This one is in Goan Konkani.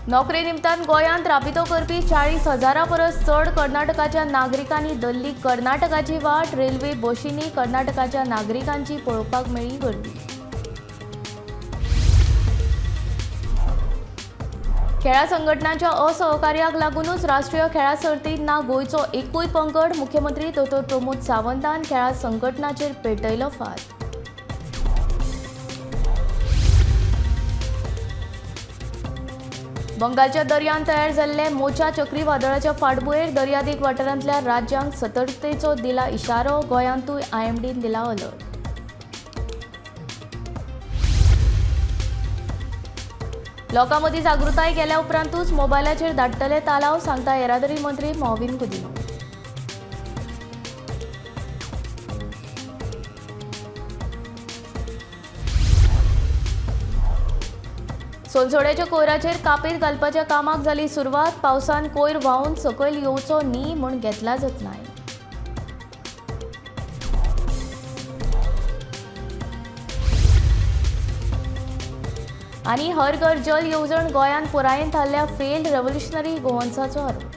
नोकरे निमतान गोंयांत राबितो करपी 40,000 परस चड कर्नाटकाच्या नागरिकांनी धरली कर्नाटकाची वाट. रेल्वे बशींनी कर्नाटकाच्या नागरिकांची पळोवपाक मेळ्ळी गर्दी. खेळां संघटनांच्या असहकार्याक लागूनच राष्ट्रीय खेळां सर्तींत ना गोंयचो एकूय पंगड. मुख्यमंत्री दोतोर प्रमोद सावंतान खेळां संघटनाचेर पेटयलो फार. बंगालच्या दर्यांत तयार जाल्ले मोचा चक्रीवादळाच्या फाटभुंयेर दर्यादेग वाठारांतल्या राज्यांक सतर्कतेचो दिला इशारो. गोंयांतूय आयएमडीन दिला अलर्ट. लोकां मदीं जागृताय केल्या उपरांतूच मोबायलाचेर धाडटले तालाव, सांगता येरादारी मंत्री मॉविन गुदिन्हो. सोनसोड्याच्या कोयराचेर कापीर घालपाच्या कामाक जाली सुरवात. पावसान कोयर व्हांवन सकयल येवचो न्ही म्हूण घेतला जतनाय. आनी हर घर जल येवजण गोंयांत पुरायेन थारल्या फेल रेव्होल्युशनरी गोवन्साचो आरोप.